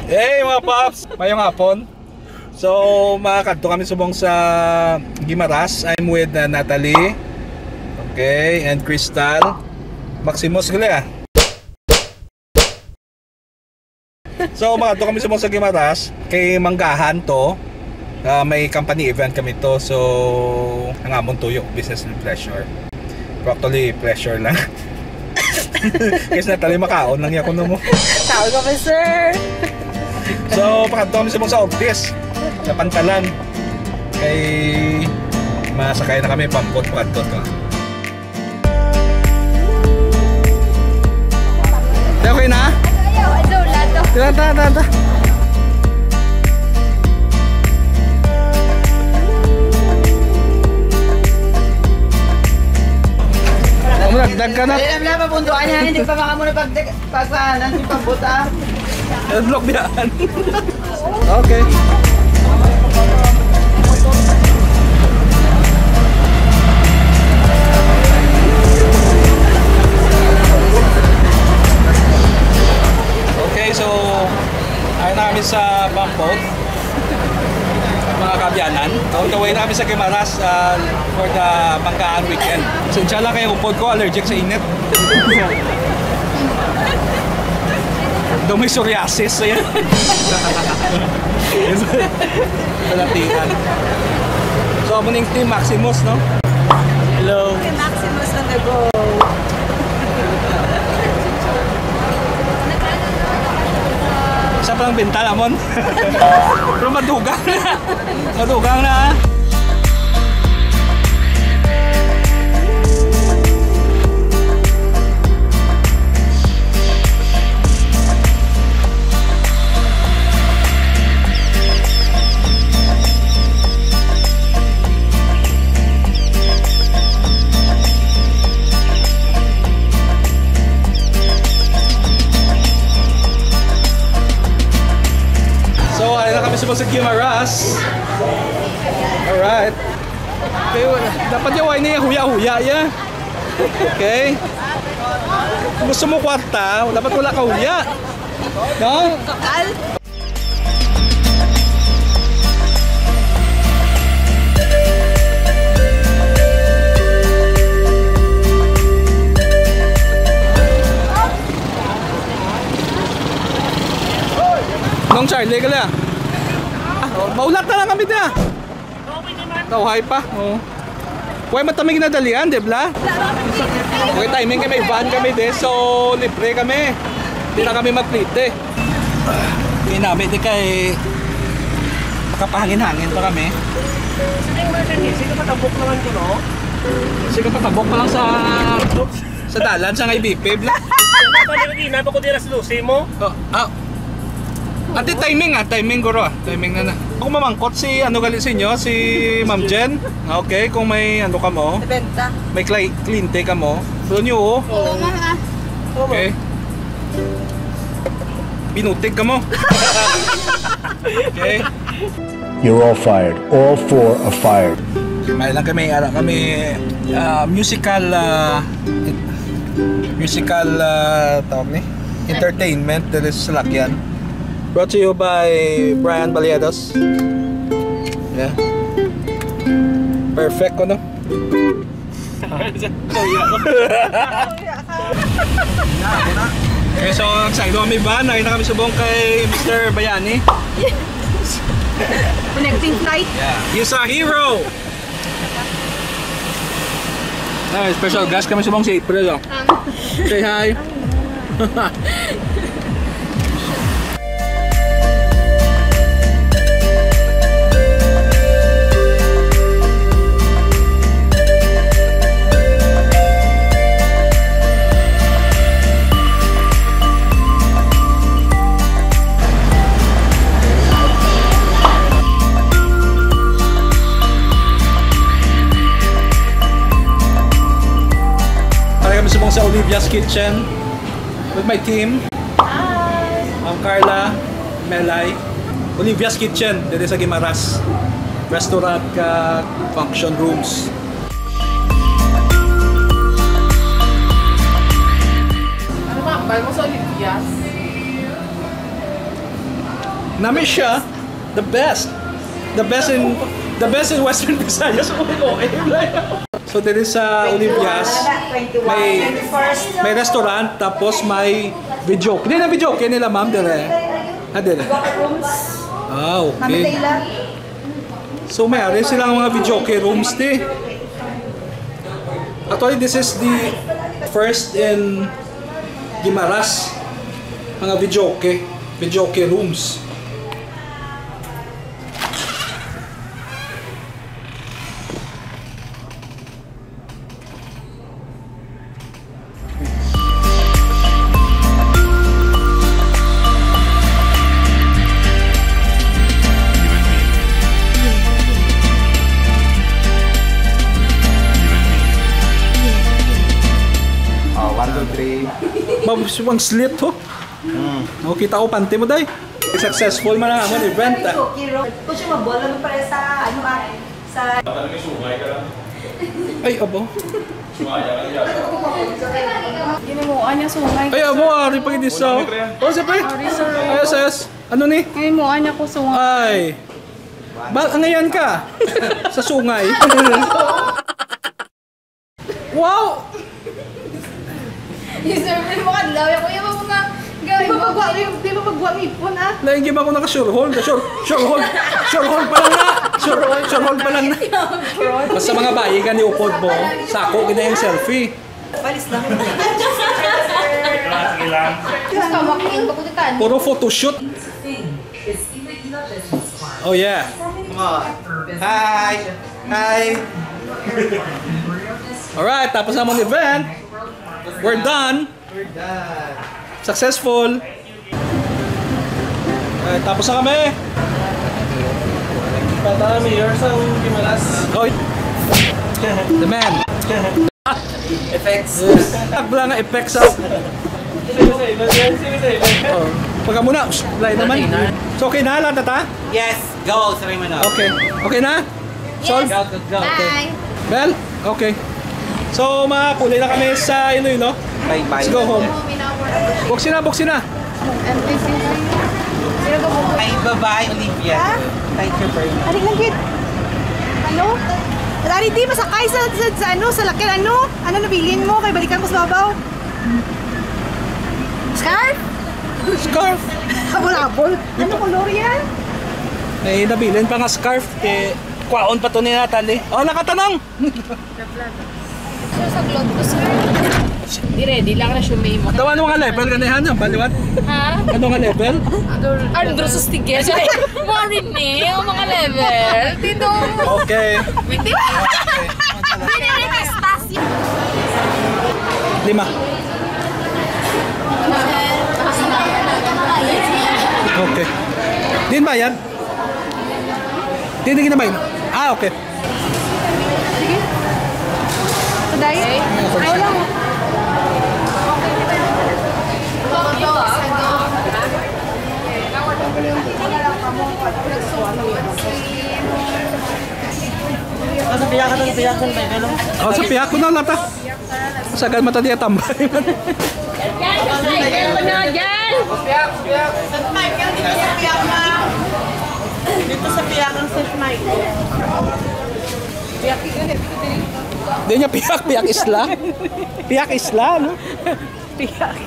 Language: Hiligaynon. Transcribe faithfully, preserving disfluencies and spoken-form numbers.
Hey, mga paps! Mayong hapon. So, makakadto kami subong sa Guimaras. I'm with, uh, Natalie. Okay, and Crystal. Maximus gali, ah. So, makadto kami subong sa Guimaras. Kay manggahan to. Ah, may company event kami to. So, ang amon tuyo, business and pleasure. Pero actually, pleasure lang. Kasi Natalie, makaon lang ako na mo. Tao ka ba, sir? So, pakadto kami subong sa Ortiz, sa Pantalan. Kay masakay na kami, pampot, pakadto to. Okay na? Tara, tara, tara, tara. Ang nagdag ka na. Ay, alam na, mabunduan niya, hindi pa makamo na pag-, pagpaanan si pagbuta. Adlock diyan. Okay. Okay, so, ay namin sa Bangkok. Mga kaabyanan, on the way na kami sa Guimaras, ah, for the Manggahan weekend. Pasensya lang kay upod ko, allergic sa init. Daw may psoriasis, ayan. Kalatian. So, amo ning Team Maximus, no? Hello. Team Maximus on the go. Sa pang bintal, amon. Pero madugang na. Madugang na. So, ay na kami sa Guimaras. Alright. Okay, wala. Dapat yung wine niya, huya-huya, ya. Okay? Kung gusto mo kwarta, dapat wala ka huya. No? Kakal? Nung Charlie, kala. Ah, maulat na lang kami dyan. Kauhay pa. Oo. Way man kami ginadalian, di ba? Okay, timing kay may van kami, de. So, libre kami. Di na kami magplite. Kinami di kay makapahangin-hangin pa kami. Sige, Martin, sige, patabok naman ko, no? Sige, patabok pa lang sa, sa dalan sa ngay bipib. Pwede mag-inap ako dira sa lusi mo? Oh, ah. Ate, timing, ah, timing, guro, ah. Timing na na. Ako mamangkot si, ano gali sa inyo, si Ma'am Jen. Ah, okay, kung may ano ka mo, Benta. May cli-, kliyente ka mo. Doon nyo, oh. Oo, ma'am, ah. Okay. Binutig ka mo. Okay. You're all fired. All four are fired. May lang kami, ara kami, ah, musical, ah, musical, ah, tawag ni? Entertainment diri sa salakyan. Brought to you by Brian Baliados. Yeah. Perfect ko, no? Okay, so, sa ilo kami ba? Nakita kami subong kay Mister Bayani. Connecting flight. Yeah. He's a hero! Ah, special guest kami subong si April, oh. Say hi. Pare kami subong sa Olivia's Kitchen with my team. Hi! Ang Carla, Melay, Olivia's Kitchen, diri sa Guimaras. Restaurant ka function rooms. Ano ba, bal mo sa Olivia's? Nami siya, the best. The best in the best in Western Visayas. Oh, oh, eh, like, so there is, uh, Olivia's. May may restaurant, tapos may videoke. Hindi na videoke nila, ma'am, dire. Ah, dire. Ah, okay. So may ari silang mga videoke rooms, di. Actually, this is the first in Guimaras, mga videoke, videoke rooms. Oh, one, two, three. Mabs-, ang slit, ho. Mm. Oh, kita ko panty mo, day. Successful man ang amon event, ah. Kung siya mabola mo pare sa, ano, ah, sa Ay, abo. Ginimuan niya sungay. Ay, abo, ari pa gid isa. Oh, siyempre. Ari, sir. Ay, yes, yes. Ano ni? Ginimuan niya ko sungay. Ay. Ba, angayan ka sa sungay. Wow! Yung survey mo kadlaw, yung kuya mo nga, Di ba magwa, di ba magwa ang ipon, ah? Lain gyud ako naka-sure hold, sure, sure hold, sure hold pa lang na. Sure, sure hold pa lang na. Basta mga bayi ka ni upod mo, sako gid ang selfie. Palis lang. Gusto mo, king, bako ditan. Puro photoshoot. Oh, yeah. Come on. Hi. Hi. Alright, tapos na ang event. We're done. We're done. Successful. Alright, tapos na kami. Patami, yours ang Guimaras. Oy. The man. Effects. Tagla nga effects, ah. Sige, sige, sige, sige. Oh. Pagka muna, psst, lain naman. So, okay na lang, tata? Yes, go, sabi mo na. Okay. Okay na? Solve? Yes. Go, go, go. Bye. Bel? Okay. So, mga kulay na kami sa Iloilo. Bye-bye. Let's go home. Buksi na, buksi na. Ay, bye-bye, Olivia. Ha? Thank you very much. Aling lang, kid. Ano? Dari, di masakay sa, sa, sa, ano, sa lakyan, ano? Ano nabilin mo? Kay balikan ko sa babaw. Scarf? Scarf. Habol-habol. Ano kolor yan? May nabilin pa nga scarf. Kay kwaon pa to ni Natalie. Oh, nakatanong. Sir, sa globe ko, sir. Di ready lang na siya may mga Tawan mo nga level ka na yan, ang baliwat. Ha? Ano nga level? Andro sa stigya. Sorry. Mo rin eh, ang mga level. Tito. Okay. Hindi. Hindi na rin pistas. Lima. Okay. Din ba yan? Di, di ginamay. Ah, okay. Sige. Saday? Ayaw lang. Nasa piyak ka, nasa piyak ka, may galo. Oh, sa piyak ko na lang ta. Sagad mata diya tambay. Yan, sa cycle mo na dyan. Saint Michael, dito sa piyak, ma'am. Dito sa piyak ang Saint Michael. Di niya piyak, piyak isla. Piyak isla, no? Piyak.